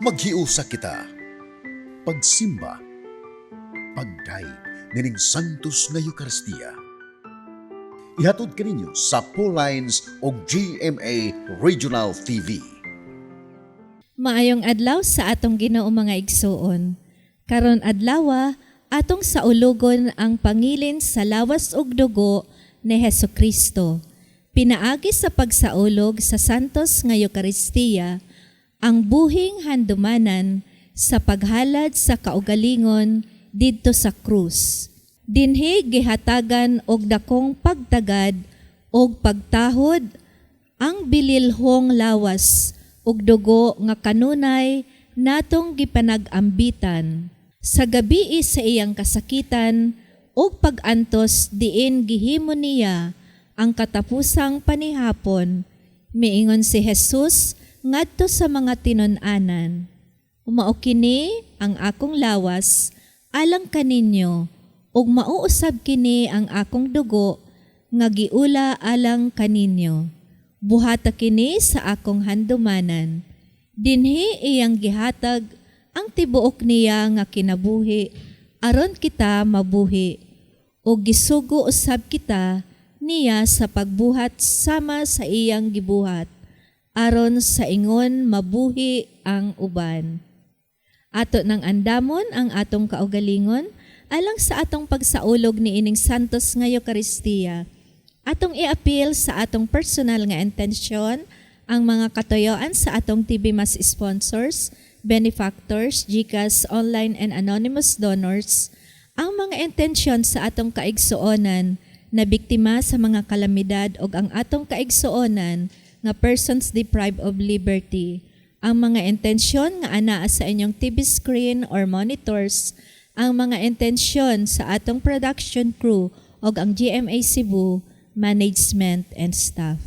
Maghiusa kita. Pagsimba. Pagdayeg nining Santos nga Eukaristiya. Ihatod kaninyo sa Lines og GMA Regional TV. Maayong adlaw sa atong Ginoo, mga igsuon. Karon adlawa, atong saulugon ang pangilin sa lawas ug dugo ni Hesus Kristo. Pinaagi sa pagsaulog sa Santos nga Eukaristiya, ang buhing handumanan sa paghalad sa kaugalingon didto sa krus. Dinhi gihatagan og dakong pagtagad og pagtahod ang bililhong lawas ug dugo nga kanunay natong gipanag-ambitan. Sa gabii sa iyang kasakitan ug pag-antos diin gihimo niya ang katapusang panihapon, miingon si Jesus ngadto sa mga tinun-anan, "Mao kini ang akong lawas alang kaninyo ug mao usab kini ang akong dugo nga giula alang kaninyo. Buhata kini sa akong handumanan." Dinhi iyang gihatag ang tibuok niya nga kinabuhi aron kita mabuhi ug gisugo usab kita niya sa pagbuhat sama sa iyang gibuhat aron sa ingon mabuhi ang uban. Ato nang andamon ang atong kaugalingon alang sa atong pagsaulog ni ining Santos nga Eukaristiya. Atong iapil sa atong personal nga intensyon ang mga katuyoan sa atong TV Mass sponsors, benefactors, GCash, online and anonymous donors, ang mga intensyon sa atong kaigsuonan na biktima sa mga kalamidad ug ang atong kaigsuonan nga persons deprived of liberty. Ang mga intensyon nga anaa sa inyong TV screen or monitors, ang mga intensyon sa atong production crew ug ang GMA Cebu management and staff.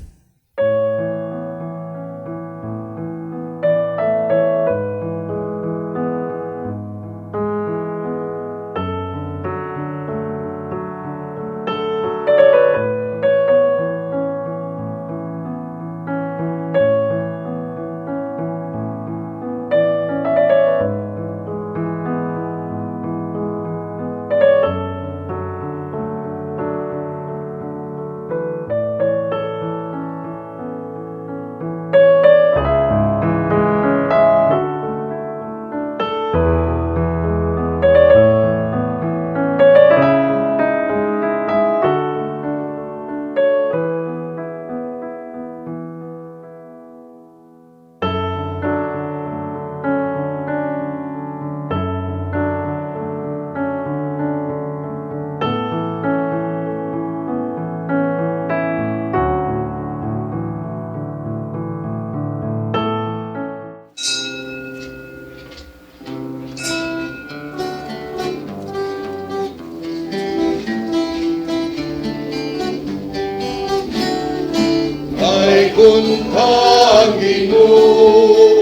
Ay kuntang Ginoo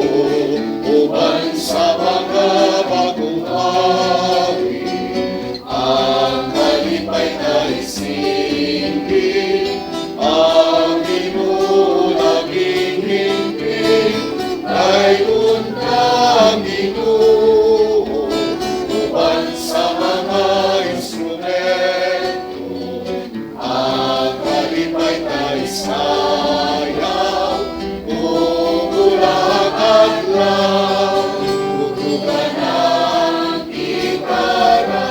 uban sa mga bagong hari, ang kalipay na isingkit, ang Ginoo laging hingpit. Ay kuntang Ginoo uban sa mga instrumento, ang kalipay na isayaw, ugulang adlaw, tutugan ang gitara,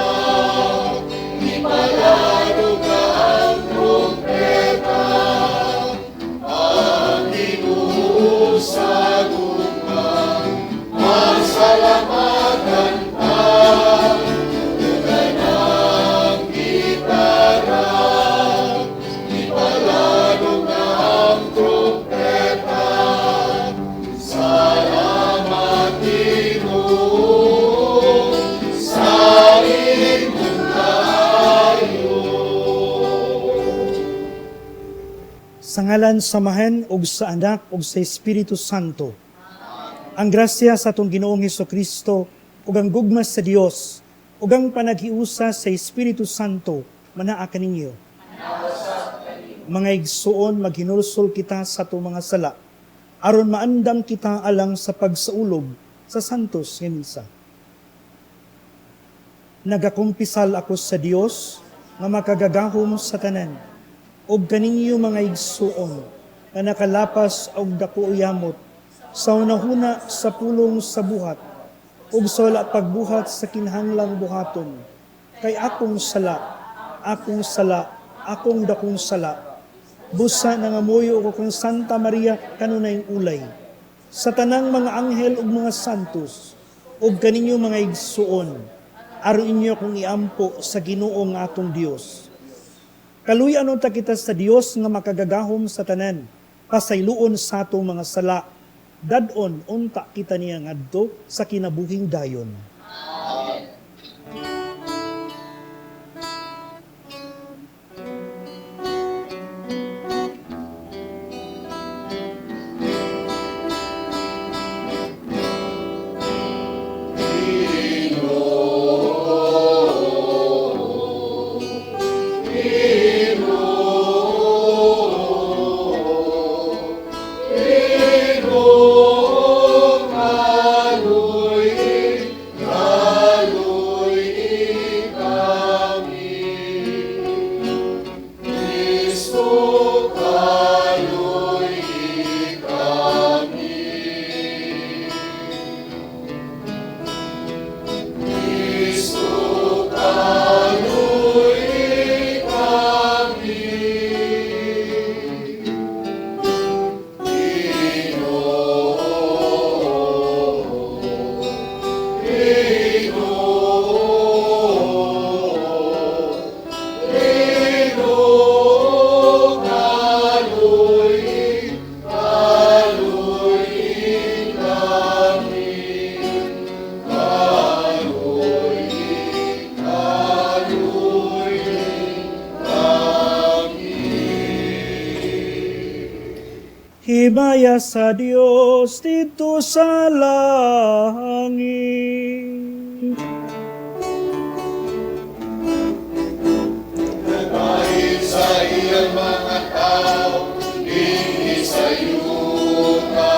ipalaro ka ang trompeta, ang Ginoo sa gugma, masalamatan ta, tutugan ang gitara, ipalaro na ang trompeta, salamat Ginoo sa imong kaayo. Sa ngalan sa Amahan ug sa Anak ug sa Espiritu Santo. Ang grasya sa atong Ginoong Kristo ug ang gugma sa Dios ug ang panaghiusa sa Espiritu Santo manaa kaninyo. Mga igsuon, maghinulsol kita sa atong mga sala aron maandam kita alang sa pagsaulog Sa Santos nga Misa. Nagakumpisal ako sa Dios nga makagagahom sa tanan, ug kaninyo mga igsuon nga nakalapas og dako yamot sa hunahuna sa pulong sa buhat ug sa wala pagbuhat sa kinahanglang buhaton, kay akong sala, akong sala, akong dakong sala. Busa nangamuyo ko kang Santa Maria kanunayng ulay, sa tanang mga anghel ug mga santos, ug kaninyo mga igsuon, aron inyo akong iampo sa Ginoo nga atong Dios. Kaluy-an unta kita sa Dios nga makagagahom sa tanan, pasayloon sa atong mga sala, dad-on unta kita niya ngadto sa kinabuhing dayon. Amen. Himaya sa Dios didto sa langit. Dahil sa iyang mga tao, dinhi sa yuta.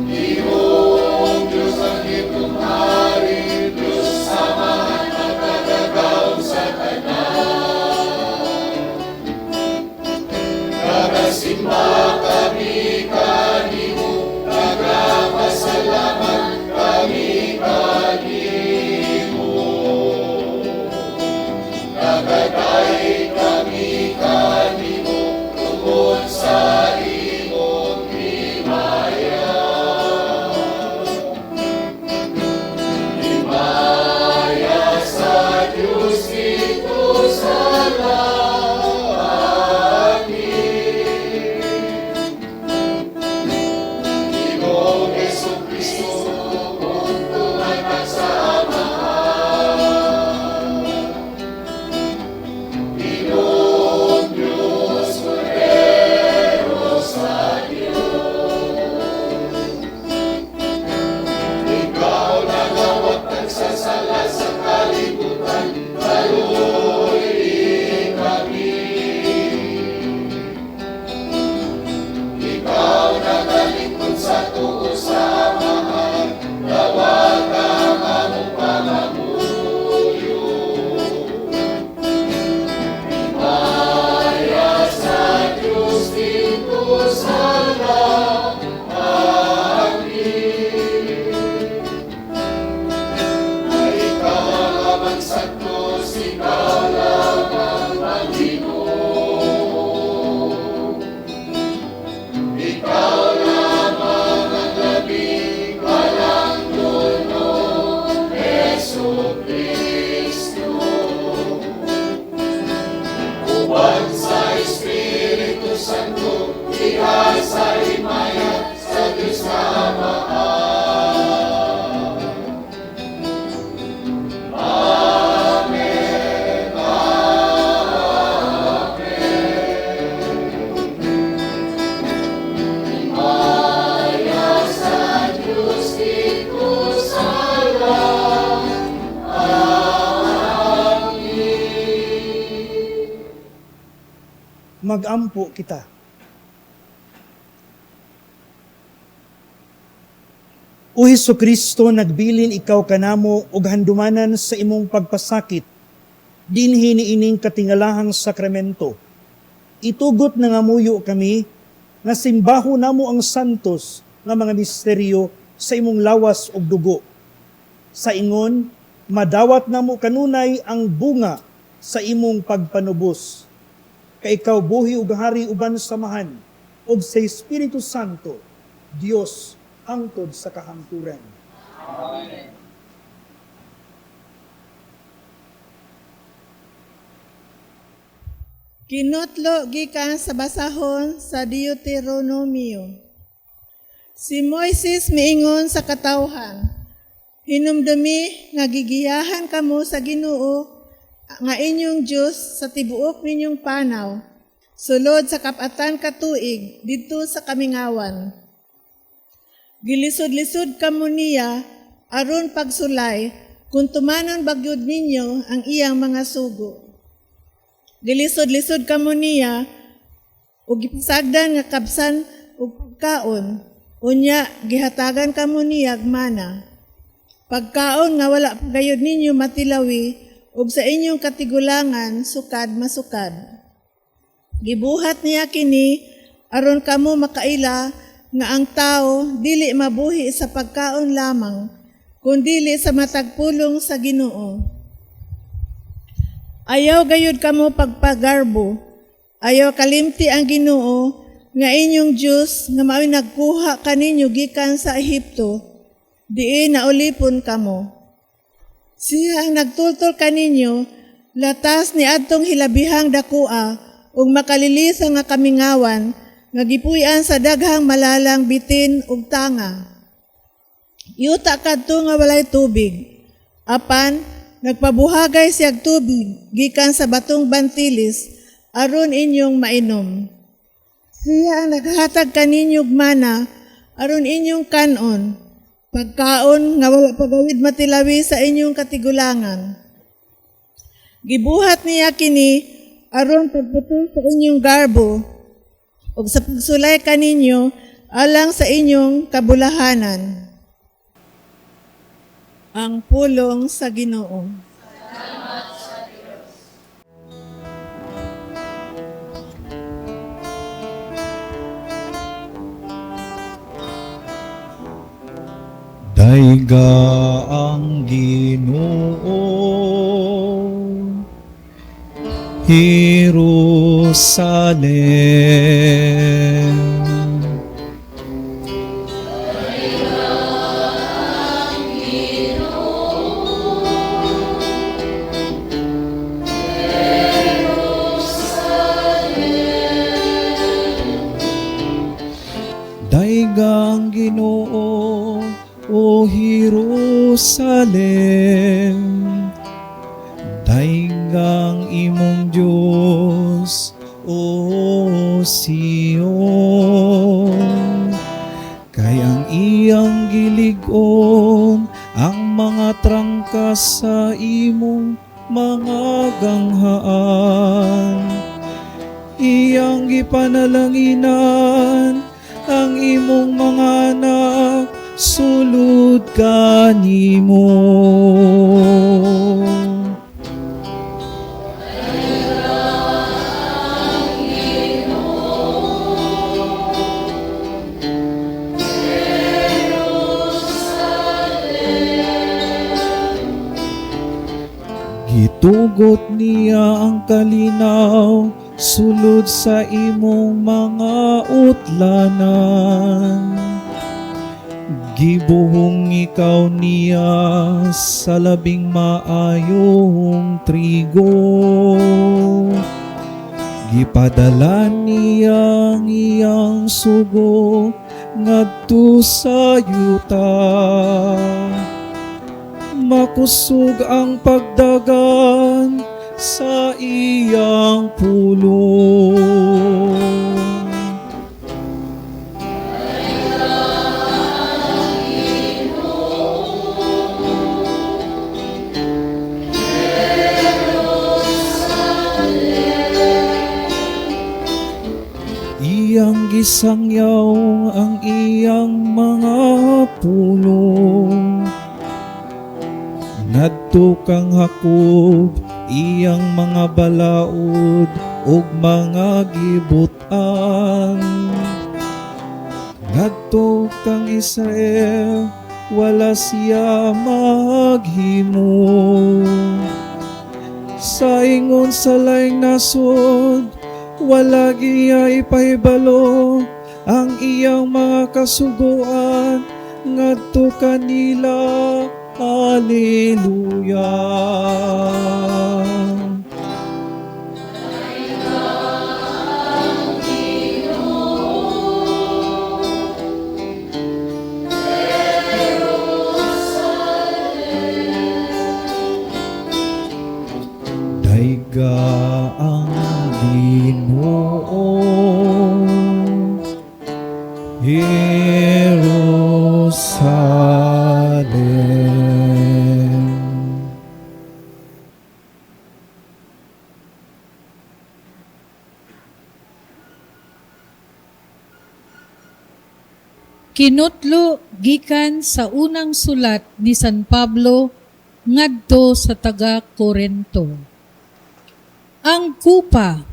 Ginoong Diyos ang itong hari, Diyos Amahan makagagahom sa tanan. Nagasimba kami kanimo, nagapasalamat kami kanimo. Nagadaig kami kanimo tungod sa imong himaya. Himaya sa Diyos didto sa langit. Ginoong Hesukristo, ug tumatag sa Amahan. Ginoong Diyos, Kordero sa Diyos. Ikaw nagawagtag sa sala sa kalibutan, kaluy-i kami. Ikaw nagalingkod sa tuo sa Amahan, dawata ang among pangamuyo. Himaya sa Diyos didto sa langit. Ay ikaw ang Amang Santos, ikaw lamang ang Ginoo. Ikaw lamang ang labing walang dulo, Hesukristo. Uban sa Espiritu Santo, diha sa himaya sa Diyos na Amahan. Amen. Amen. Himaya sa Diyos didto sa langit. Magampo kita. O Hesukristo, nagbilin ikaw kanamo ug handumanan sa imong pagpasakit, dinhi niining katingalahang sakramento. Itugot na ngamuyo kami nga simbaho namo ang santos nga mga misteryo sa imong lawas ug dugo. Sa ingon, madawat namo kanunay ang bunga sa imong pagpanubos. Kay ikaw buhi ug hari uban sa Amahan ug sa Espiritu Santo, Dios, hangtod sa kahangturan. Amen. Kinutlo gikan sa basahon sa Deuteronomio. Si Moises miingon sa katawhan, "Hinumdumi nga gigiyahan kamo sa Ginoo nga inyong Dios sa tibuok ninyong panaw, sulod sa 40 ka tuig didto sa kamingawan. Gilisod-lisod kamo niya aron pagsulay kung tumanon bagyod ninyo ang iyang mga sugo. Gilisod-lisod kamo niya ug gipasagdan nga kabsan og pagkaon, unya gihatagan kamo niya og mana. Pagkaon nga wala pa gayud ninyo matilawi ug sa inyong katigulangan sukad masukad. Gibuhat niya kini aron kamo makaila nga ang tao dili mabuhi sa pagkaon lamang, kundili sa matag pulong sa Ginoo. Ayaw gayud kamo pagpagarbo, ayaw kalimti ang Ginoo nga inyong Dios nga mao'y nagkuha kaninyo gikan sa Ehipto, diin naulipon kamo. Siya ang nagtultol kaninyo latas ni adtong hilabihang dakua ug makalilisa nga kamingawan nga gipuy-an sa daghang malalang bitin ug tanga. Yuta kadto nga walay tubig, apan nagpabuhagay siyag tubig gikan sa batong bantilis aron inyong mainom. Siya ang naghatag kaninyog mana aron inyong kanon, pagkaon nga wala pagawid matilawi sa inyong katigulangan. Gibuhat niya kini aron pagputol sa inyong garbo ug sa pagsulay kaninyo alang sa inyong kabulahanan." Ang pulong sa Ginoo. Salamat sa Dios. Dayga ang Ginoo, Jerusalem. Dayga ang Ginoo, O Jerusalem. Dayga ang imong Dios, O Sion. Kay ang iyang gilig-on ang mga trangkas sa imong mga ganghaan. Iyang gipanalanginan ang imong mga anak sulod kanimo. Gitugot niya ang kalinaw sulod sa imong mga utlanan. Gibuhong ikaw niya sa labing maayong trigo. Gipadala niya ang iyang sugo ngadto sa yuta. Makusog ang pagdagan sa iyang pulong. Iyang gisangyaw ang iyang mga pulong. Ngadto kang Jacob, iyang mga balaod ug mga gibutan. Ngadto kang Israel, wala siya maghimo. Sa ingon sa laing nasod, wala giya ipahibalo ang iyang mga kasuguan ngadto kanila. Hallelujah. Dayga ang Ginoo, Jerusalem. Kinutlo gikan sa unang sulat ni San Pablo ngadto sa taga Korento. Ang kupa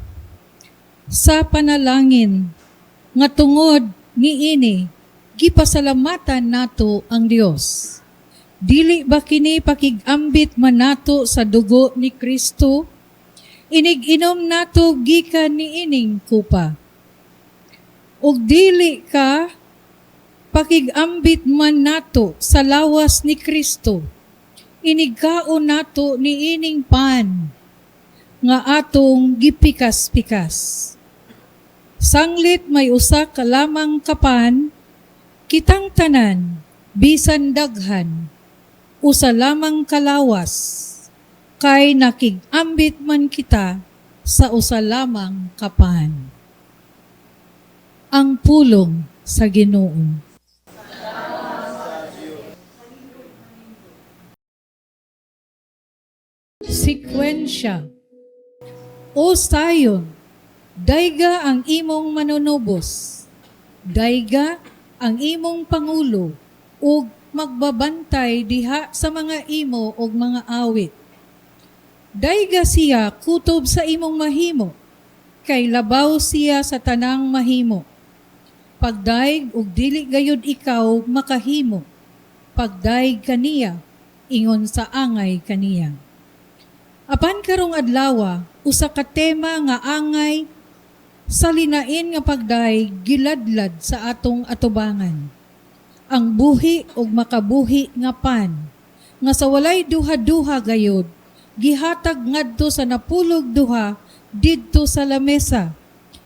sa panalangin nga tungod niini gipasalamatan nato ang Dios. Dili ba kini pakig-ambit man nato sa dugo ni Kristo? Inig-inom nato gikan niining kupa. Ug dili ka pakig-ambit man nato sa lawas ni Kristo? Inigkaon nato niining pan nga atong gipikas-pikas. Sanglit may usa ka lamang kapan, kitang tanan, bisan daghan, usa lamang kalawas, kay nakig-ambit man kita sa usa lamang kapan. Ang pulong sa Ginoo. Sekwensya. O Sayon, dayga ang imong manunubos, dayga ang imong pangulo, ug magbabantay diha sa mga imo og mga awit. Dayga siya kutob sa imong mahimo, kay labaw siya sa tanang mahimo. Pagdayeg og dili gayud ikaw makahimo, pagdayeg kaniya, ingon sa angay kaniya. Apan karong adlawa, usa ka tema nga angay sa linain nga pagdayeg giladlad sa atong atubangan. Ang buhi ug makabuhi nga pan, nga sa walay duha-duha gayud, gihatag ngadto sa 12 didto sa lamesa,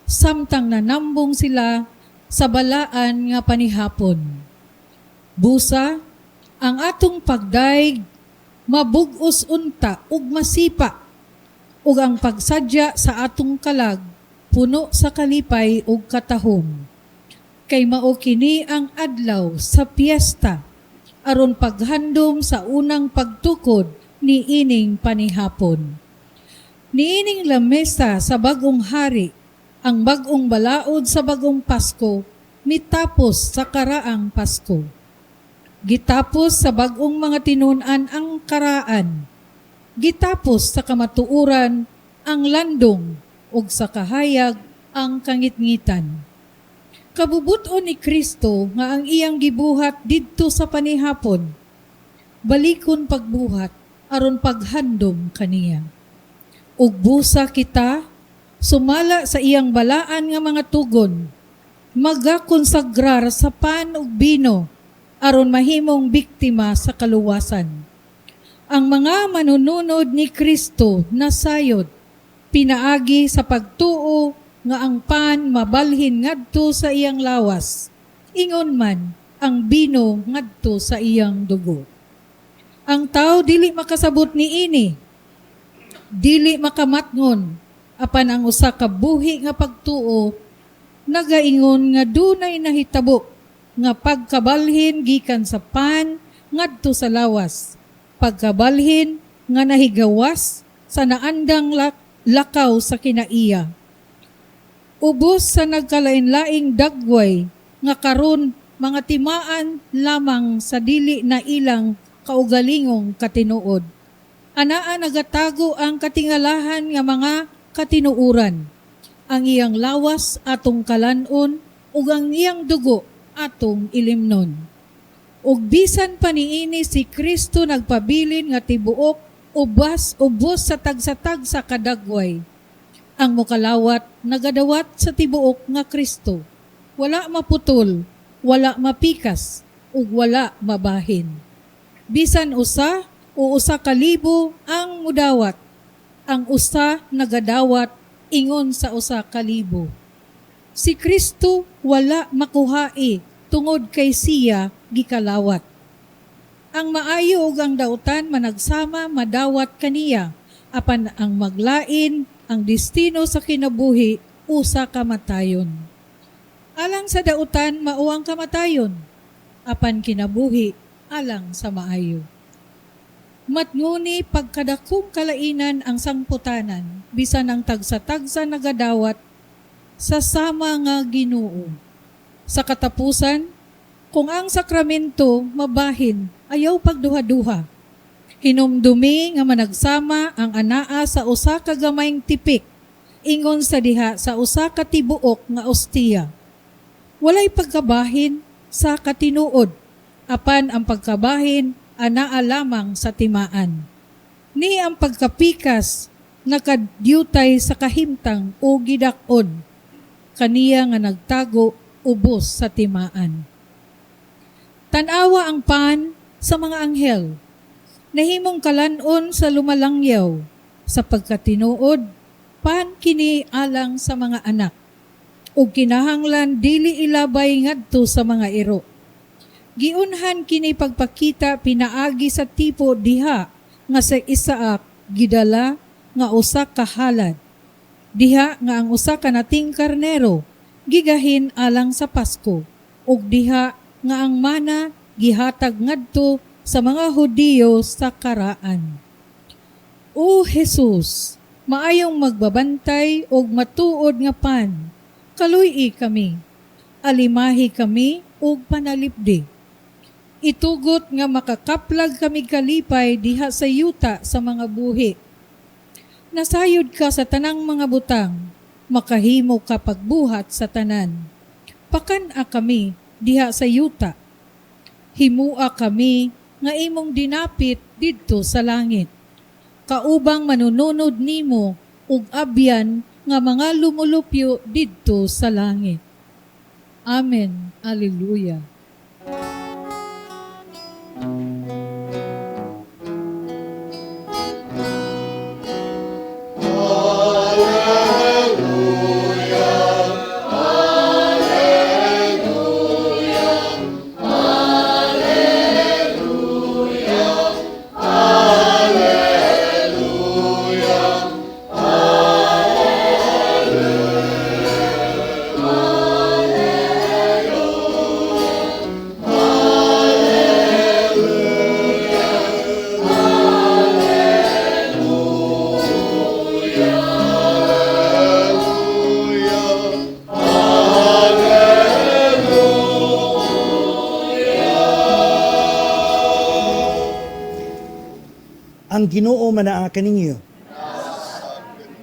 samtang nanambong sila sa balaan nga panihapon. Busa, ang atong pagdayeg mabug-os unta ug masipa, ug ang pagsadya sa atong kalag puno sa kalipay ug katahom. Kay mao kini ang adlaw sa piyesta aron paghandom sa unang pagtukod niining panihapon. Niining lamesa sa bag-ong hari, ang bag-ong balaod sa bag-ong Pasko, mitapos sa karaang Pasko. Gitapos sa bag-ong mga tinun-an ang karaan. Gitapos sa kamatuoran ang landong ug sa kahayag ang kangitngitan. Kabubuton ni Kristo nga ang iyang gibuhat didto sa panihapon, balikon pagbuhat aron paghandom kaniya. Ug busa kita sumala sa iyang balaan nga mga tugon, magakonsagrar sa pan ug bino aron mahimong biktima sa kaluwasan. Ang mga manununod ni Kristo nasayod pinaagi sa pagtuo nga ang pan mabalhin ngadto sa iyang lawas, ingon man ang bino ngadto sa iyang dugo. Ang tao dili makasabot niini, dili makamatngon, apan ang usa ka buhi nga pagtuo nagaingon nga dunay nahitabo nga pagkabalhin gikan sa pan ngadto sa lawas, pagkabalhin nga nahigawas sa naandang lakaw sa kinaiya. Ubos sa nagkalain-laing dagway nga karon mga timaan lamang sa dili na ilang kaugalingong katinuod. Anaa nagatago ang katingalahan nga mga katinuuran. Ang iyang lawas atong kalanon ug ang iyang dugo atong ilimnon. Ug bisan pa niini si Kristo nagpabilin nga tibuok ubas ubos sa tagsa-tagsa kadagway. Ang mukalawat nagadawat sa tibuok nga Kristo. Wala maputol, wala mapikas, ug wala mabahin. Bisan usa o 1,000 ang mudawat, ang usa nagadawat ingon sa 1,000. Si Kristo wala makuhai tungod kay siya gikalawat. Ang maayo ug ang dautan managsama madawat kaniya, apan ang maglain ang destino sa kinabuhi usa kamatayon. Alang sa dautan mao ang kamatayon, apan kinabuhi alang sa maayo. Matnguni pagkadakong kalainan ang sangputanan, bisan ang tagsa-tagsa nagadawat sa sama nga Ginoo. Sa katapusan, kung ang sakramento mabahin, ayaw pagduha-duha. Hinumdumi nga managsama ang anaa sa usa ka gamayng tipik, ingon sa diha sa usa ka tibuok nga ostiya. Walay pagkabahin sa katinuod, apan ang pagkabahin anaa lamang sa timaan. Ni ang pagkapikas nakadyutay sa kahimtang o gidak-on, kaniya nga nagtago ubos sa timaan. Tan-awa ang pan sa mga anghel, nahimong kalanon sa lumalangyaw, sa pagkatinuod, pan kini alang sa mga anak, ug kinahanglan dili ilabay ngadto sa mga iro. Giunhan kini pagpakita pinaagi sa tipo diha nga sa Isaac gidala nga usa ka halad. Diha nga ang usa ka nating karnero gigahin alang sa Pasko, ug diha nga ang mana gihatag ngadto sa mga Hudiyo sa karaan. O Jesus, maayong magbabantay og matuod nga pan, kaluy-i kami, alimahi kami ug panalipdi. Itugot nga makakaplag kami kalipay diha sa yuta sa mga buhi. Nasayod ka sa tanang mga butang, makahimo ka pagbuhat sa tanan. Pakan-a kami diha sa yuta. Himua kami nga imong dinapit didto sa langit. Kaubang manununod nimo ug abyan nga mga lumulupyo didto sa langit. Amen. Alleluia. Ang Ginoo manaa kaninyo.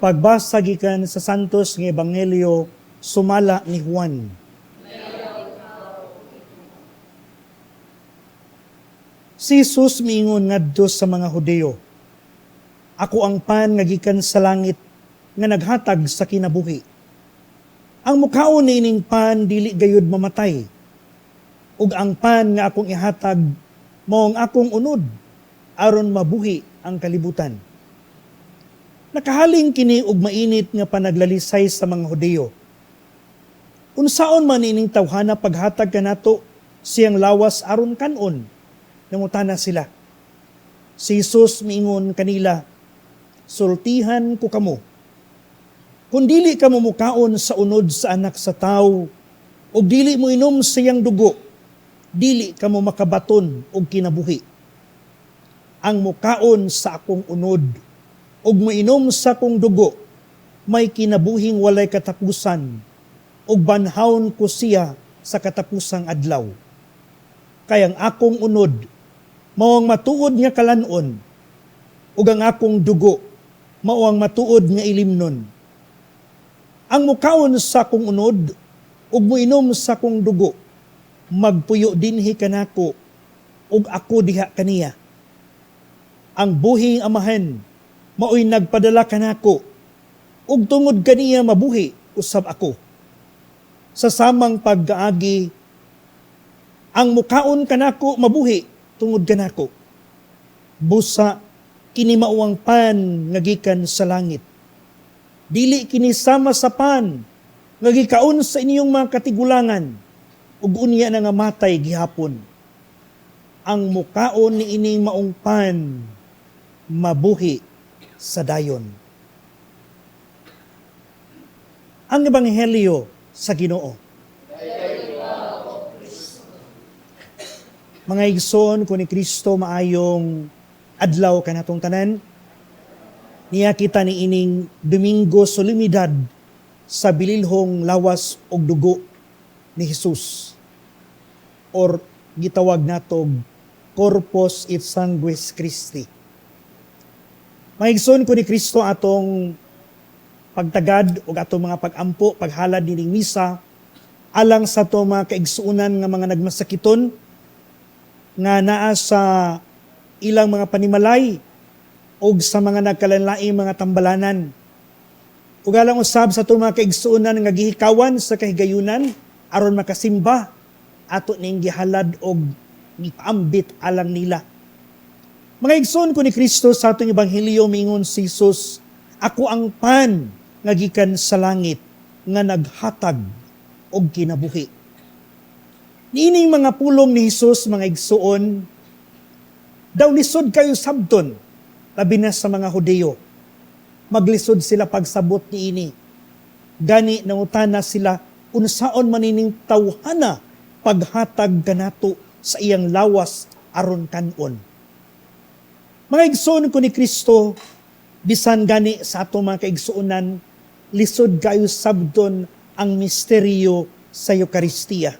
Pagbasa gikan sa Santos nga Ebanghelyo sumala ni Juan. Si Jesus miingon ngadto sa mga Hudiyo, Ako ang pan nga gikan sa langit nga naghatag sa kinabuhi. Ang mukaon niining pan dili gayud mamatay. Ug ang pan nga akong ihatag mao ang akong unod aron mabuhi ang kalibutan. Nakahaling kini og mainit nga panaglalisay sa mga Hudiyo. Unsaon man ining tawhana paghatag kanato siyang lawas aron kan-on, nangutana sila. Si Jesus miingon kanila, sultihan ko kamo. Kung dili kamo mukaon sa unod sa anak sa tawo, ug dili mo inom siyang dugo, dili kamo makabaton og kinabuhi. Ang mukaon sa akong unod, ug moinom sa akong dugo, may kinabuhing walay katapusan, ug banhawon ko siya sa katapusang adlaw. Kay ang akong unod, mao ang matuod nga kalan-on, ug ang akong dugo mao ang matuod nga ilimnon. Ang mukaon sa akong unod ug moinom sa akong dugo, magpuyo dinhi kanako ug ako diha kaniya. Ang buhing Amahan maoy nagpadala kanako, ug tungod kaniya mabuhi usab ako. Sa samang pagkaagi, ang mukaon kanako mabuhi tungod kanako. Busa kini mao ang pan nga gikan sa langit. Dili kini sama sa pan nga gikaon sa inyong mga katigulangan ug unya na nga matay gihapon. Ang mukaon ni ining maong pan mabuhi sa dayon. Ang Ebanghelyo sa Ginoo. Mga igsoon ko ni Kristo, maayong adlaw kanatong tanan. Niya kita ni ining Domingo solemnidad sa bililhong lawas og dugo ni Jesus, or gitawag natog Corpus et Sanguis Christi. Mga igsoon ko ni Kristo, atong pagtagad ug atong mga pag-ampo, paghalad nining misa alang sa atong mga kaigsuonan nga mga nagmasakiton nga naa sa ilang mga panimalay ug sa mga nagkalanlaing mga tambalanan. Ug alang usab sa atong mga kaigsuonan nga gihikawan sa kahigayunan aron makasimba, ato ning gihalad og gipaambit alang nila. Mga igsoon ko ni Kristo, sa atong ebanghelyo mingon si Jesus, "Ako ang pan nga gikan sa langit nga naghatag og kinabuhi." Niining mga pulong ni Jesus, mga igsoon, daw lisod kayo sabton, labi na sa mga Hudiyo. Maglisod sila pagsabot niini. Gani nangutana sila, unsaon man ining tawhana paghatag kanato sa iyang lawas aron kanon? Mga igsoon ko ni Kristo, bisan gani sa atong mga kaigsuonan, lisod kayo sabton ang misteryo sa Eukaristiya.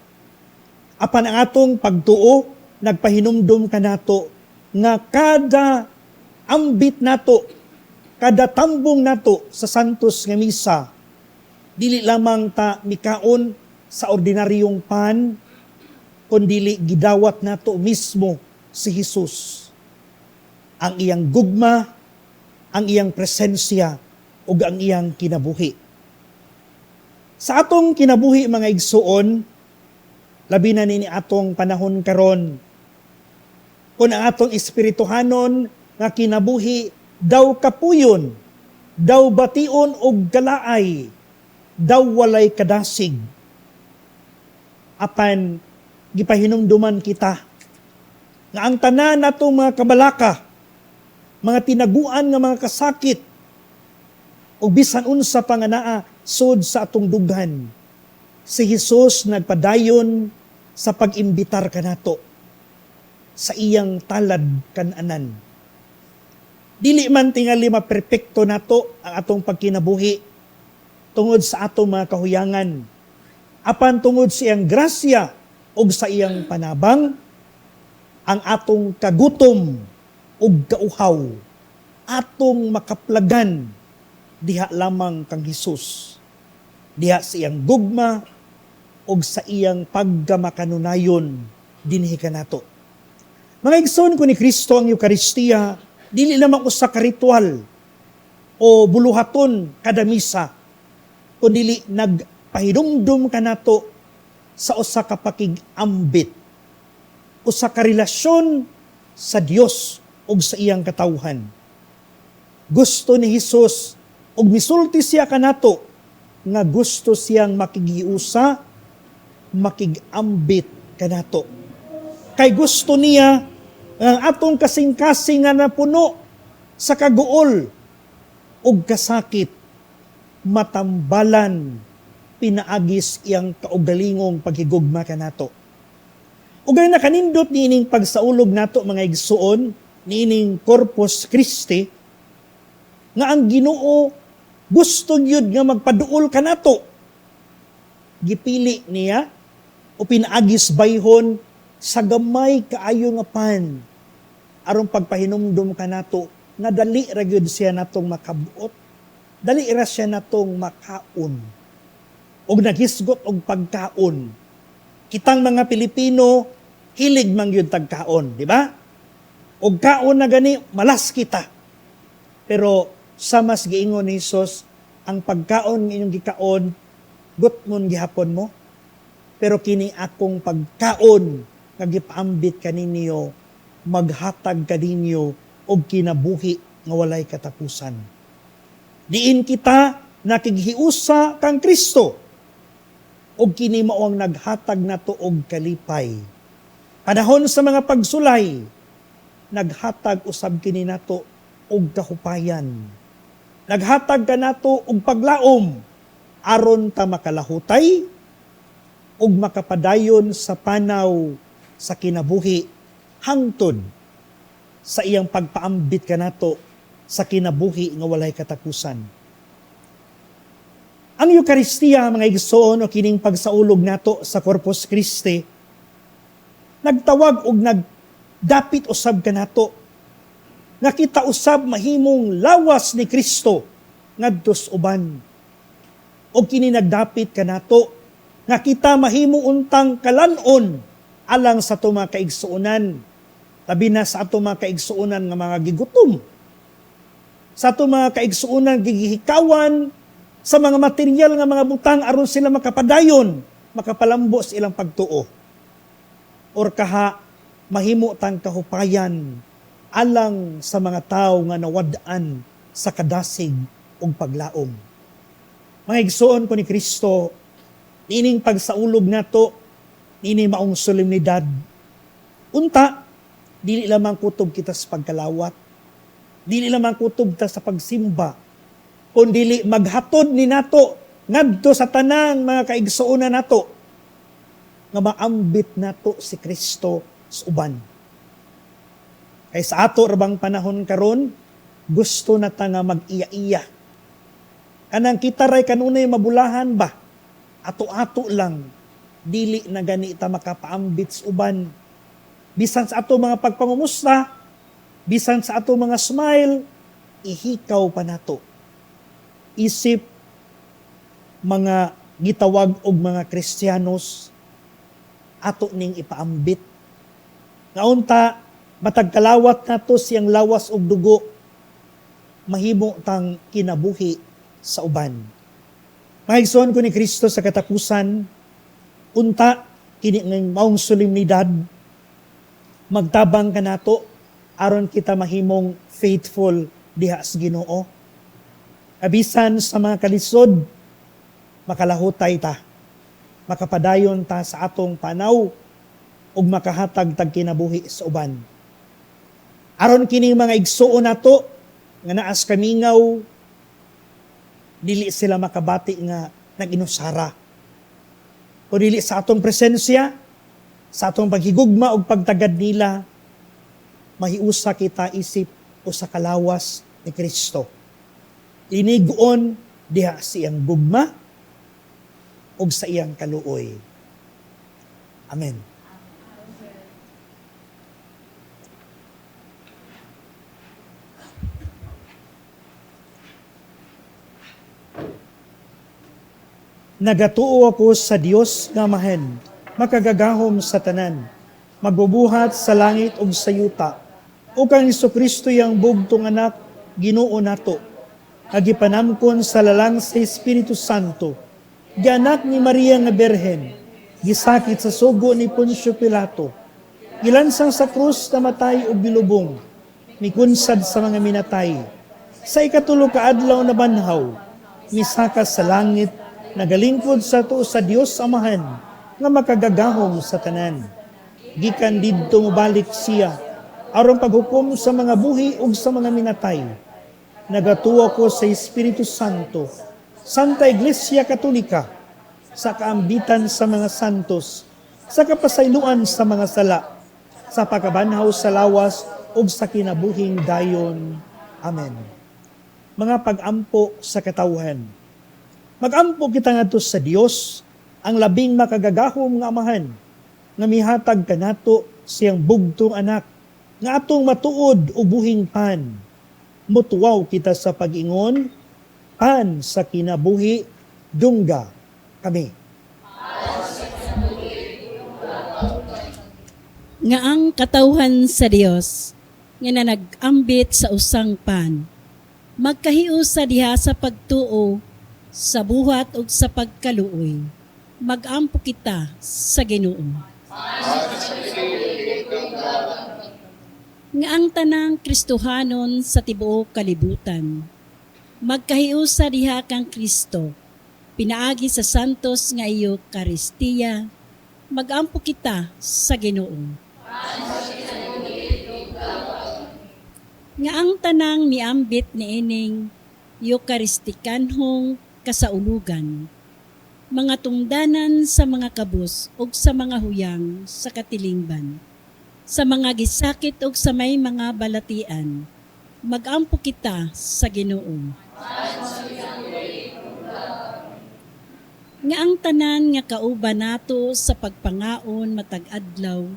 Apan ang atong pagtuo, nagpahinumdum kanato nga kada ambit nato, kada tambong nato sa Santos nga Misa, dili lamang ta mikaon sa ordinaryong pan, kundili gidawat nato mismo si Jesus. Ang iyang gugma, ang iyang presensya, ug ang iyang kinabuhi. Sa atong kinabuhi, mga igsuon, labi na nini atong panahon karon, kung ang atong espirituhanon nga kinabuhi daw kapuyon, daw bation og galaay, daw walay kadasig. Apan gipahinumduman kita nga ang tanan natong mga kabalaka, mga tinaguan nga mga kasakit, o bisan unsa pa nga naa sud sa atong dughan, si Jesus nagpadayon sa pag-imbitar kanato sa iyang talad kananan. Dili man tingali maperpekto nato ang atong pagkinabuhi tungod sa atong mga kahuyangan. Apan tungod sa iyang grasya ug sa iyang panabang, ang atong kagutom ug kauhaw atong makaplagan diha lamang kang Hesus, diha sa iyang gugma ug sa iyang pagkamakanunayon dinhi kanato. Mga igsoon ko ni Kristo, ang Eukaristiya dili lamang usa ka ritual o buluhaton kada misa, kundi nagpahinumdum kanato sa usa ka pakig-ambit, usa ka relasyon sa Dios ug sa iyang katawhan. Gusto ni Hesus ug misulti siya kanato nga gusto siyang makigiusa, makig-ambit kanato. Kay gusto niya ang atong kasing-kasing nga napuno sa kaguol ug kasakit matambalan pinaagis iyang kaugalingong paghigugma kanato. Ug ang nakanindot niining pagsaulog nato, mga igsuon, niining Corpus Christi, nga ang Ginoo gusto gyud nga magpaduol kanato. Gipili niya o pinaagis bayhon sa gamay kaayo nga pan. Aron pagpahinumdum kanato nga dali ra gyud siya natong makabuot. Dali ra siya natong makaon. Og naghisgot og pagkaon. Kitang mga Pilipino, hilig man gyud tagkaon, di ba? Og kaon na gani, malas kita. Pero sa mas giingon ni Hesus, ang pagkaon nga inyong gikaon, gutmon gihapon mo. Pero kini akong pagkaon nga gipaambit kaninyo, maghatag kaninyo og kinabuhi nga walay katapusan. Diin kita nakighiusa kang Kristo, og kini mao ang naghatag nato og kalipay. Panahon sa mga pagsulay, naghatag usab kini nato og kahupayan. Naghatag kanato og paglaom aron ta makalahutay ug makapadayon sa panaw sa kinabuhi hangtod sa iyang pagpaambit kanato sa kinabuhi nga walay katapusan. Ang Eukaristiya, mga igsoon, o kining pagsaulog nato sa Corpus Christi, nagtawag og nagdapit usab kanato nga kita usab mahimong lawas ni Kristo ngadto sa uban. Og kini nagdapit kanato nga kita mahimo untang kalan-on alang sa atong mga kaigsuonan, labi na sa atong mga kaigsuonan nga mga gigutom, sa atong mga kaigsuonan gigihikawan sa mga material nga mga butang aron sila makapadayon, makapalambo sa ilang pagtuo. Or kaha mahimo tang kahupayan alang sa mga tawo nga nawad-an sa kadasig ug paglaom. Mga igsoon ko ni Kristo, niining pagsaulog nato, niini maong solemnidad. Unta, dili lamang kutob kita sa pagkalawat, dili lamang kutob ta sa pagsimba, kundili maghatod ni nato ngadto sa tanang mga kaigsuonan nato nga maambit nato si Kristo sa uban. Kay sa ato ra bang panahon karon, gusto na ta nga mag-iya-iya. Kanang kita ray kanunay mabulahan ba? Ato-ato lang, dili na gani ta makapaambit sa uban. Bisan sa ato mga pagpangumusta, bisan sa ato mga smile, ihikaw pa nato. Isip mga gitawag og mga Kristiyanos, ato ning ipaambit. Ngaunta, matag kalawat nato siyang lawas og dugo, mahimo tang kinabuhi sa uban. Mga igsoon ko ni Kristo sa katapusan, unta kini ng maong solemnidad, magtabang kanato aron kita mahimong faithful diha sa Ginoo. Abisan sa mga kalisod, makalahutay ta, makapadayon ta sa atong panaw ug makahatag tag kinabuhi sa uban. Aron kini mga igsuon nato nga naas kamingaw, dili sila makabati nga nag-inusara. O dili sa atong presensya, sa atong paghigugma ug pagtagad nila, mahiusa kita isip o sa kalawas ni Kristo. Inigoon diha siyang gugma ug sa iyang kaluoy. Amen. Nagatuo ako sa Dios nga Amahan, makagagahom sa tanan, magbubuhat sa langit ug sa yuta, ug kang Hesukristo iyang bugtong anak, Ginoo nato, nga gipanamkon sa lalang sa Espiritu Santo, gianak ni Maria nga Berhen, gisakit sa sugo ni Poncio Pilato, gilansang sa krus, namatay ug gilubong, mikunsad sa mga minatay, sa ikatulo ka adlaw nabanhaw, misaka sa langit, nagalingkod sa tuo sa Dios Amahan, nga makagagahom sa tanan. Gikan didto mobalik siya, aron paghukom sa mga buhi ug sa mga minatay. Nagatuo ko sa Espiritu Santo, Santa Iglesia Katolika, sa kaambitan sa mga santos, sa kapasayloan sa mga sala, sa pagkabanhaw sa lawas ug sa kinabuhing dayon. Amen. Mga pag-ampo sa katawhan. Mag-ampo kita ngadto sa Dios, ang labing makagagahom nga Amahan, nga mihatag kanato siyang bugtong anak, Nga atong matuod o buhing pan, mutuwaw kita sa pag-ingon, pan sa kinabuhi, dungga kami. Nga ang katawhan sa Dios nga nanag-ambit sa usang pan, magkahiusa diha sa pagtuo, sa buhat ug sa pagkaluoy. Magampo kita sa Ginoo. Nga ang tanang Kristohanon sa tibuok kalibutan, magkahiusa diha kang Kristo, pinaagi sa santos nga Eucharistia, magampo kita sa Ginoo. Nga ang tanang miambit niining Eucharistikanhong kasaulugan, mga tungdanan sa mga kabus ug sa mga huyang sa katilingban, sa mga gisakit ug sa may mga balatian, magampo kita sa Ginoo. Nga ang tanan nga kauban nato sa pagpangaon matag adlaw,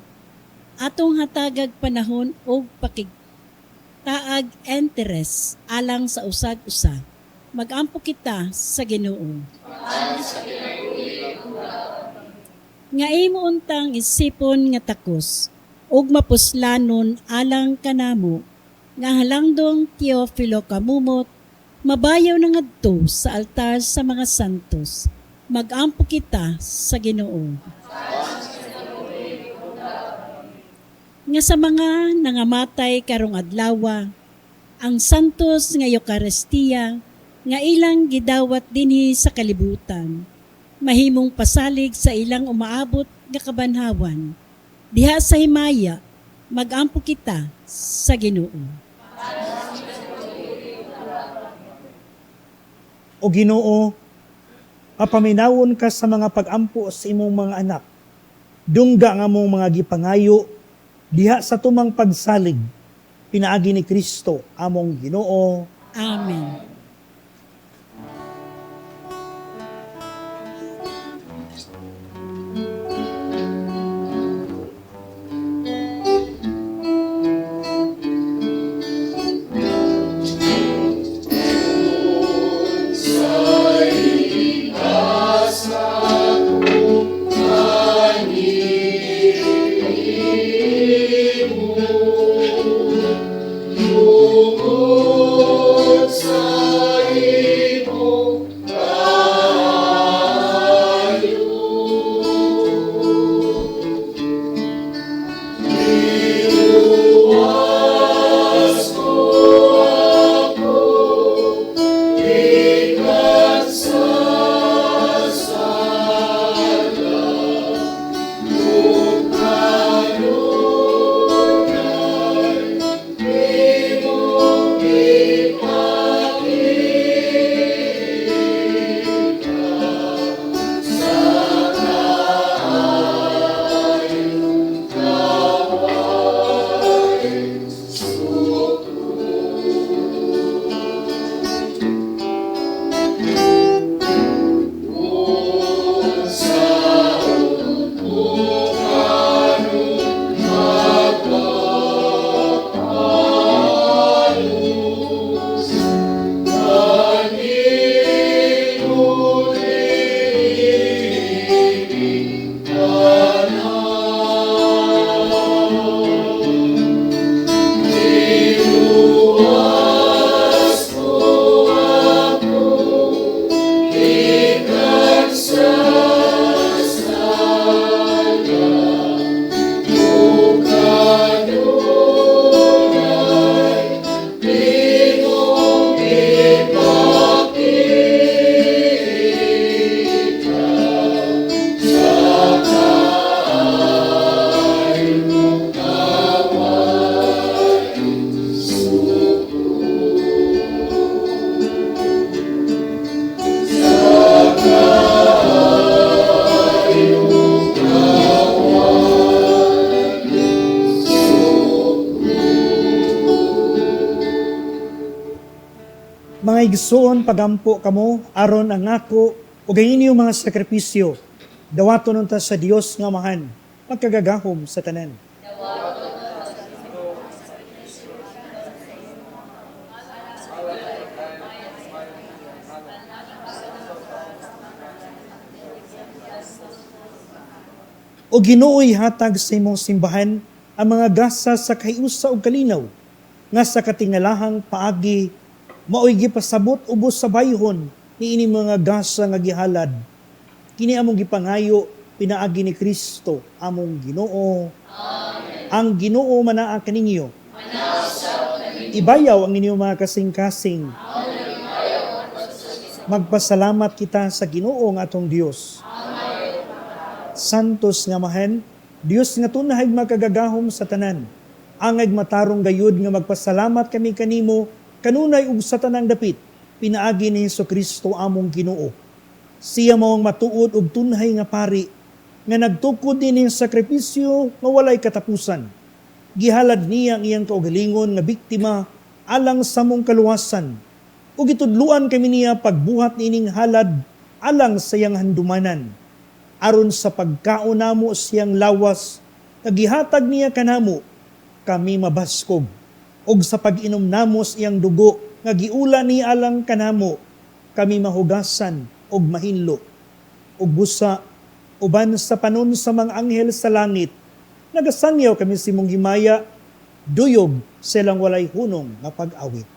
atong hatagag panahon og pakigtaag interes alang sa usag-usa. Magampo kita sa Ginoo. Nga imo untang isipon nga takos ug mapuslanon alang kanamo nga halangdong Teofilo Camomot mabayaw na ngadto sa altar sa mga santos. Magampo kita sa Ginoo. Nga sa mga nangamatay karong adlawa, ang santos nga Eucharistia nga ilang gidawat dinhi sa kalibutan, mahimong pasalig sa ilang umaabot nga kabanhawan. Diha sa himaya, magampo kita sa Ginoo. O Ginoo, mapaminawon ka sa mga pag-ampo sa imong mga anak. Dungga nga mong mga gipangayo diha sa tumang pagsalig, pinaagi ni Kristo among Ginoo. Amen. Mga igsoon, pagampo kamo aron ang ako ug ang inyong mga sakripisyo dawaton unta sa Dios nga Amahan, pagkagagahom sa tanan. O Ginoo, hatag sa imong simbahan ang mga gasa sa kahiusa ug kalinaw, nga sa katingalahang paagi maoy gipasabot ubos sa bayhon niini mga gasa nga gihalad. Kini among gipangayo pinaagi ni Kristo among Ginoo. Amen. Ang Ginoo manaa kaninyo. Ibayaw ang inyong mga kasing-kasing. Magpasalamat kita sa Ginoo nga atong Dios. Santos nga Amahan, Dios nga tunhay makagagahom sa tanan. Angay matarong gayud nga magpasalamat kami kanimo kanunay ug sa tanang dapit pinaagi ni Hesukristo among Ginoo. Siya mao ang matuod ug tunhay nga pari nga nagtukod nining sakripisyo nga walay katapusan. Gihalad niya ang iyang kaugalingon nga biktima alang sa among kaluwasan ug gitudluan kami niya pagbuhat nining halad alang sa iyang handumanan. Aron sa pagkaon namo siyang lawas nga gihatag niya kanamo, kami mabaskog. Og sa pag-inom namo sa iyang dugo nga giula niya alang kanamo, kami mahugasan og mahinlo. Ug busa uban sa panon sa mga anghel sa langit, nagasangyaw kami sa imong himaya, duyog silang walay hunong nga pag-awit.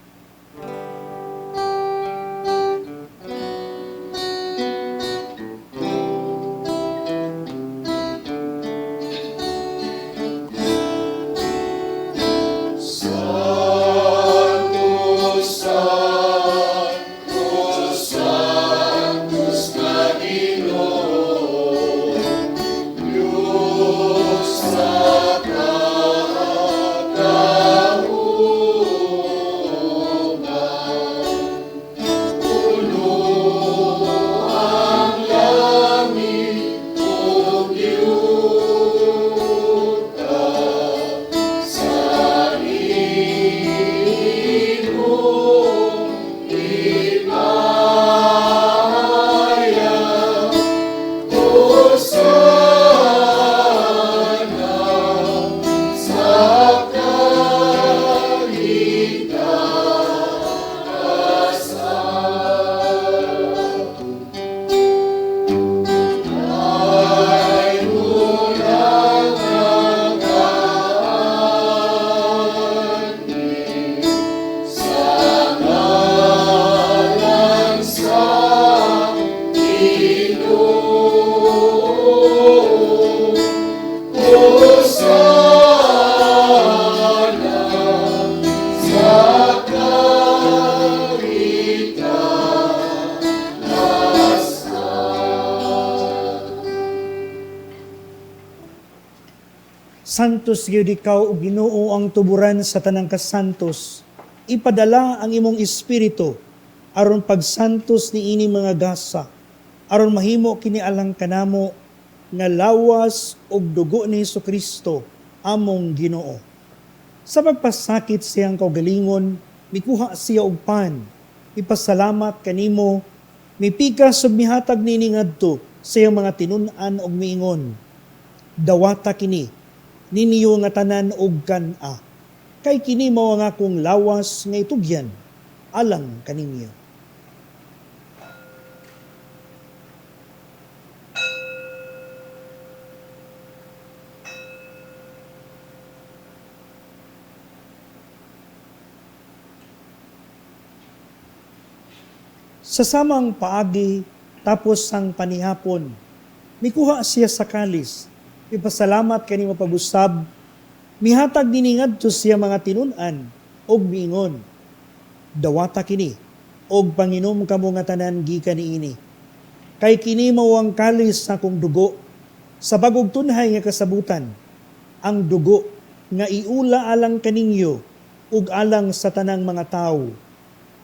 Santos gyud ikaw o Ginoo ang tuburan sa tanang kasantos. Ipadala ang imong espiritu aron pagsantos niini mga gasa, aron mahimo kini alang kanamo nga lawas ug dugo ni Hesukristo among Ginoo. Sa pagpasakit siyang kaugalingon, mikuha siya og pan, ipasalamat kanimo, mipikas ug mihatag niini ngadto sa iyang mga tinun-an ug miingon, dawata kini ninyo nga tanan og kan-a, kay kini mao ang akong lawas nga itugyan alang kaninyo. Sa samang paagi, tapos ang panihapon, mikuha siya sa kalis, ipasalamat kani mapag-usab, mihatag nini ngadto siya mga tinun-an og miingon, dawata kini og panginom kamo nga tanan gikan niini. Kay kini mao ang kalis sa akong dugo sa bagong tunhay nga kasabutan, ang dugo nga iula alang kaninyo ug alang sa tanang mga tawo,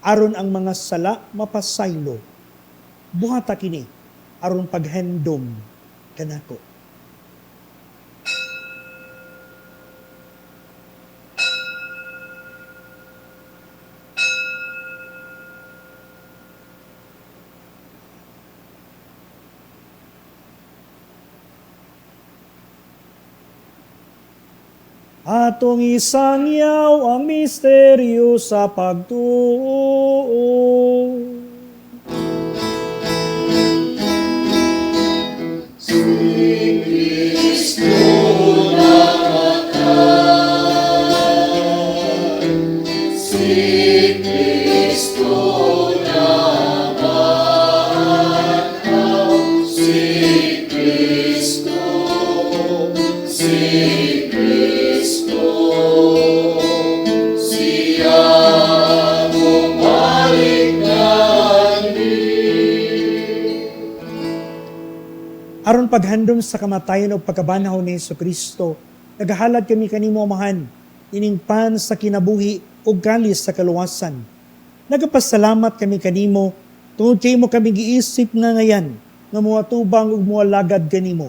aron ang mga sala mapasaylo. Buhata kini aron paghandom kanako. Atong isangyaw ang misteryo sa pagtuo. Si Cristo. paghandom sa kamatayon ug pagkabanhaw ni Hesus Kristo, nagahalad kami kanimo, Amahan, ining pan sa kinabuhi ug kalis sa kaluwasan. Nagapasalamat kami kanimo tungod kay imo kami giisip nga ngayan nga moatubang ug moalagad kanimo.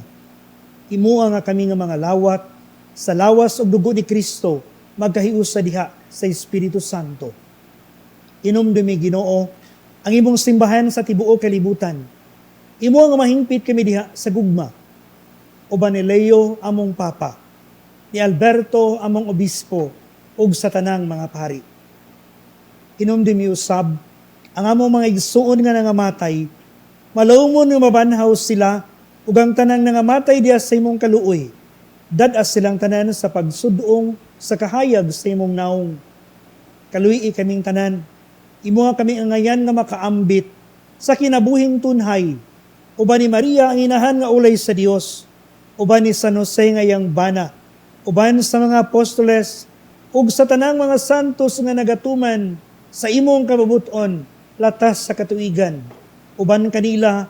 Himoa nga kami nga mga lawat sa lawas ug dugo ni Kristo magkahiusa diha sa Espiritu Santo. Hinumdumi, Ginoo, ang imong simbahan sa tibuok kalibutan. Himoa nga mahingpit kami diha sa gugma. Uban ni Leo among Papa, ni Alberto among Obispo, ug sa tanang mga pari. Hinumdumi usab ang among mga igsuon nga nangamatay, malawmon nga mabanhaw sila ug ang tanang nangamatay diha sa imong kaluoy. Dad-a silang tanan sa pagsudong sa kahayag sa imong naong. Kaluy-i kaming tanan. Himoa kami angayan nga makaambit sa kinabuhing tunhay. Uban ni Maria ang inahan nga ulay sa Dios. Uban ni San Jose nga iyang bana. Uban sa mga apostoles ug sa tanang mga santos nga nagatuman sa imong kabubuton latas sa katuigan. Uban kanila,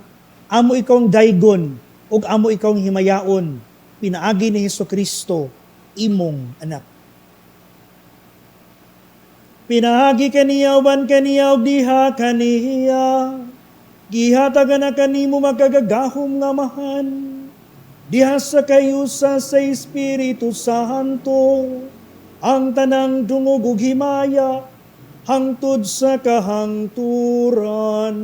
amo ikawng daygon ug amo ikawng himayaon pinaagi ni Hesus Kristo, imong anak. Pinaagi kaniya, uban kaniya ug diha kaniya, gihatagan na kanimo makagagahom nga Amahan diha sa kahiusa sa Espiritu Santo ang tanang dungog ug himaya hangtod sa kahangturan.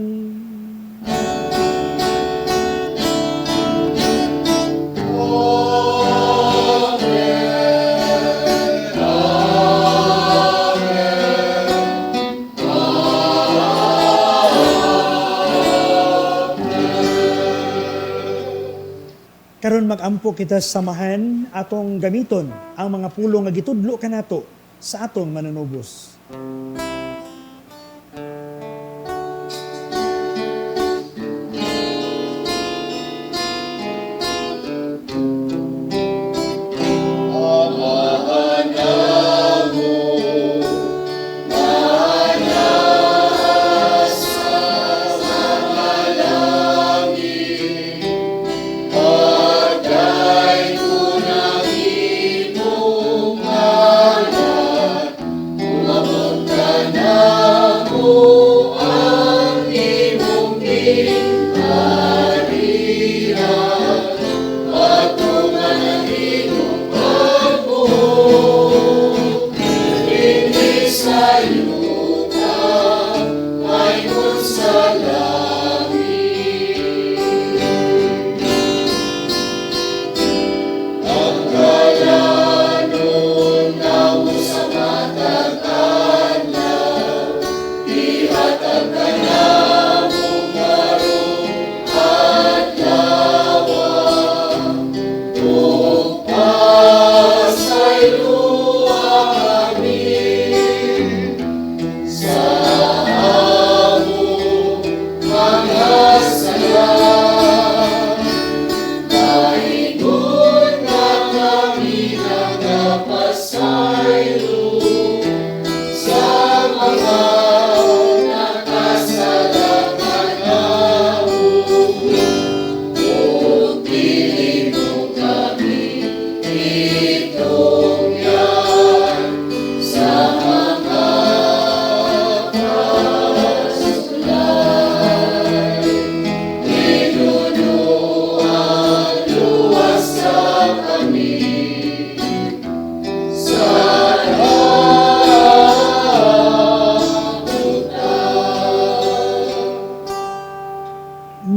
Karon mag-ampo kita sa Amahan, atong gamiton ang mga pulong nga gitudlo kanato sa atong manunubos.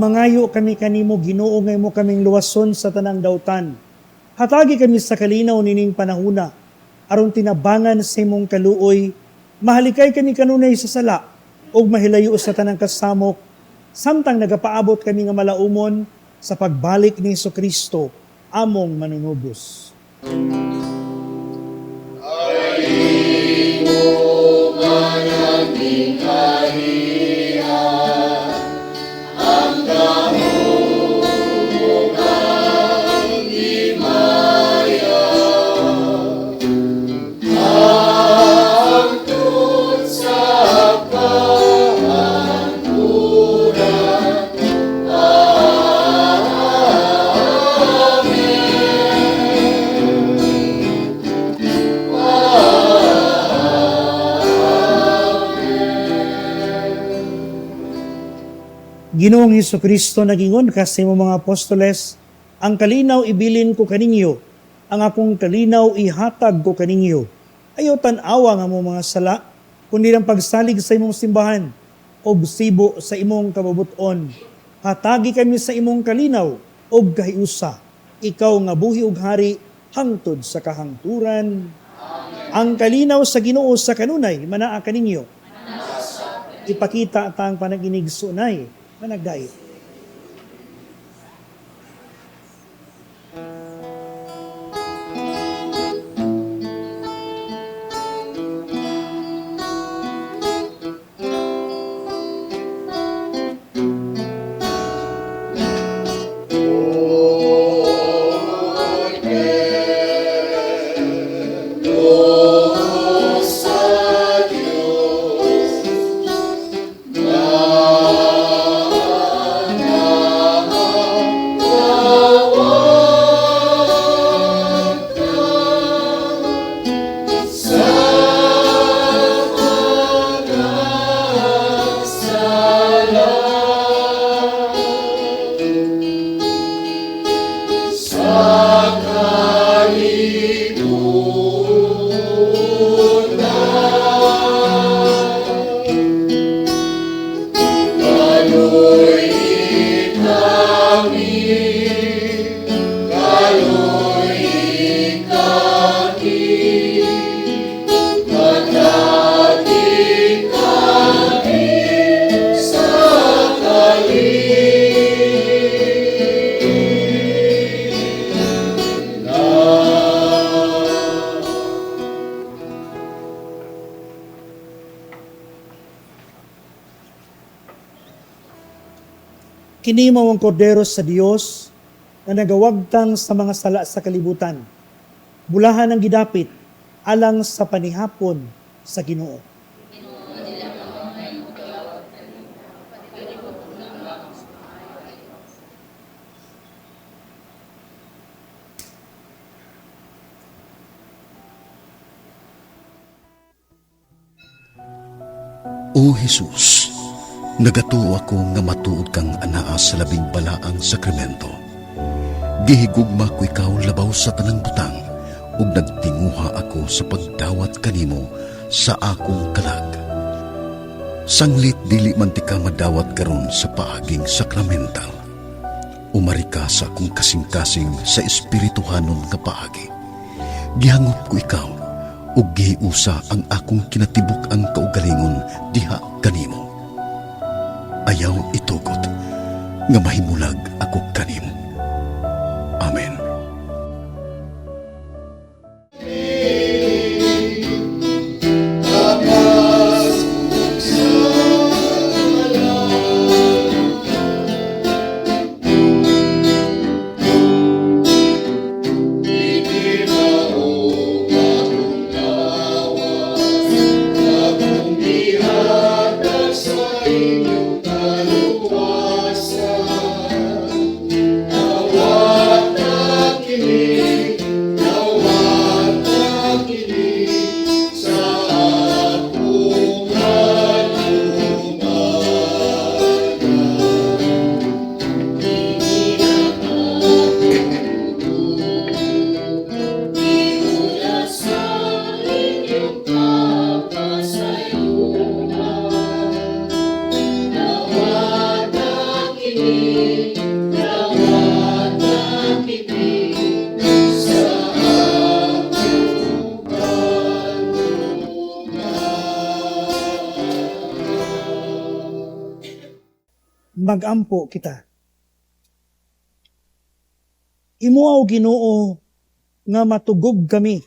Mangayo kami kanimo, Ginoo, nga imo kaming luwason sa tanang dautan. Hatagi kami sa kalinaw nining panahuna aron tinabangan sa imong kaluoy, mahalikay kami kanunay sa sala ug mahilayo sa tanang kasamok samtang nagapaabot kami nga malaumon sa pagbalik ni Kristo among manunubos. Ginoong Kristo, nagingon ka sa imong mga apostoles, "Ang kalinaw ibilin ko kaninyo, ang akong kalinaw ihatag ko kaninyo. Ayaw tan-awa ang among mga sala, kundi ang pagsalig sa imong simbahan, ug sibo sa imong kabubuton. Hatagi kami sa imong kalinaw ug kahiusa. Ikaw nga buhi ug hari hangtod sa kahangturan." Amen. Ang kalinaw sa Ginoo sa kanunay manaa kaninyo. Ipakita ta ang panag-inigsuonay. Managdait. Kini mao ang kordero sa Dios na nagawagtang sa mga sala sa kalibutan. Bulahan ang gidapit alang sa panihapon sa Ginoo. O Jesus, nagatuo ako nga matuod kang anaa sa labing balaang sakramento. Gihigugma ko ikaw labaw sa tanang butang ug nagtinguha ako sa pagdawat kanimo sa akong kalag. Sanglit dili man tika madawat karon sa paaging sakramental. Umari ka sa akong kasing-kasing sa espirituhanon nga paagi. Gihangop ko ikaw ug gihiusa ang akong kinatibuk-ang kaugalingon diha kanimo. Ayaw itugot nga mahimulag ako kanimo. Amen. Magampo kita. Imo, o Ginoo, nga matugob kami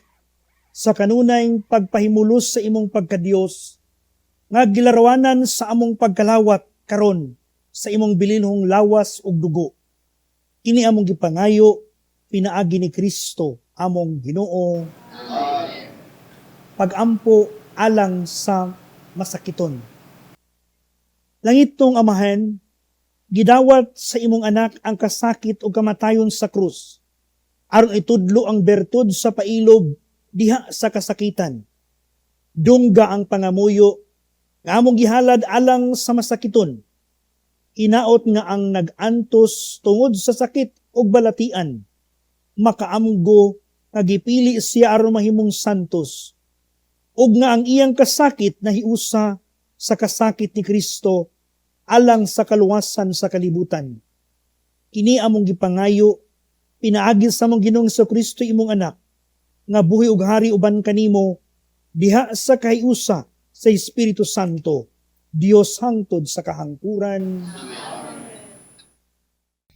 sa kanunay pagpahimulos sa imong pagkadiyos nga gilarawanan sa among pagkalawat karon sa imong bilinhong lawas ug dugo. Kini among gipangayo pinaagi ni Kristo among Ginoo. Amen. Pagampo alang sa masakiton. Langitnong Amahan, gidawat sa imong anak ang kasakit ug kamatayon sa krus aron itudlo ang bertud sa pailob diha sa kasakitan. Dungga ang pangamuyo nga among gihalad alang sa masakiton. Hinaot nga ang nag-antos tungod sa sakit ug balatian makaamgo nga gipili siya aron mahimong santos ug nga ang iyang kasakit nahiusa sa kasakit ni Kristo alang sa kaluwasan sa kalibutan. Kini among gipangayo pinaagi sa among Ginoong Kristo, imong Anak, nga buhi ug hari uban kanimo diha sa kahiusa sa Espiritu Santo, Dios, hangtod sa kahangturan.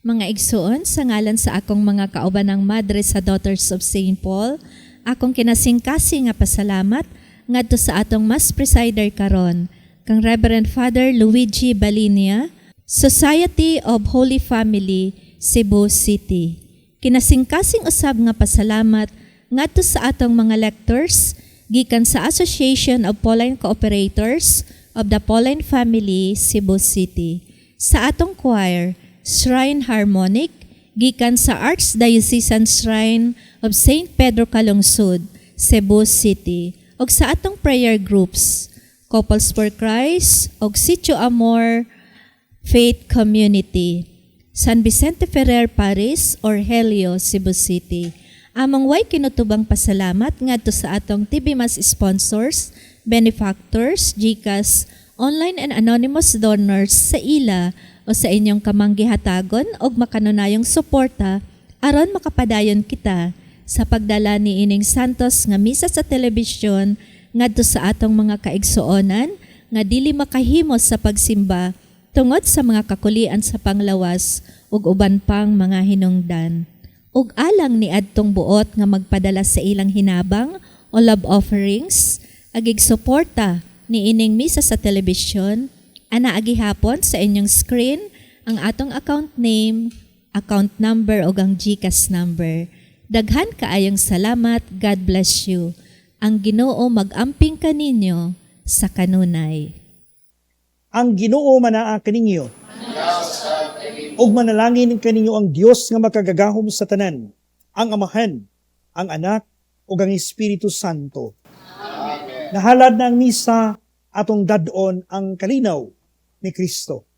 Mga igsoon, sa ngalan sa akong mga kaubanang madre sa Daughters of St. Paul, akong kinasingkasing nga pasalamat ngadto sa atong Mass presider karon, kang Reverend Father Luigi Balinia, Society of Holy Family, Cebu City. Kinasingkasing usab nga pasalamat ngadto sa atong mga lectors gikan sa Association of Pauline Cooperators of the Pauline Family, Cebu City. Sa atong choir, Shrine Harmonic, gikan sa Archdiocesan Shrine of St. Pedro Calungsod, Cebu City. Ug sa atong prayer groups, Couples for Christ ug Sitio Amor Faith Community, San Vicente Ferrer Parish or Helio, Cebu City. Among way kinutubang pasalamat ngadto sa atong TV Mass sponsors, benefactors, GCash, online and anonymous donors sa ila o sa inyong kamanggihatagon og makanunayong suporta aron makapadayon kita sa pagdala ni ining Santos nga misa sa telebisyon ngadto sa atong mga kaigsuonan nga dili makahimo sa pagsimba tungod sa mga kakulian sa panglawas ug uban pang mga hinungdan. Ug alang ni adtong buot nga magpadala sa ilang hinabang o love offerings, agig suporta ni ining misa sa telebisyon, ana gihapon sa inyong screen ang atong account name, account number ug ang GCash number. Daghan kaayong salamat. God bless you. Ang Ginoo mag-amping kaninyo sa kanunay. Ang Ginoo manaa kaninyo. Ug manalangin kaninyo ang Dios nga makagagahom sa tanan, ang Amahan, ang Anak, ug ang Espiritu Santo. Nahalad na ang misa, atong dad-on ang kalinaw ni Kristo.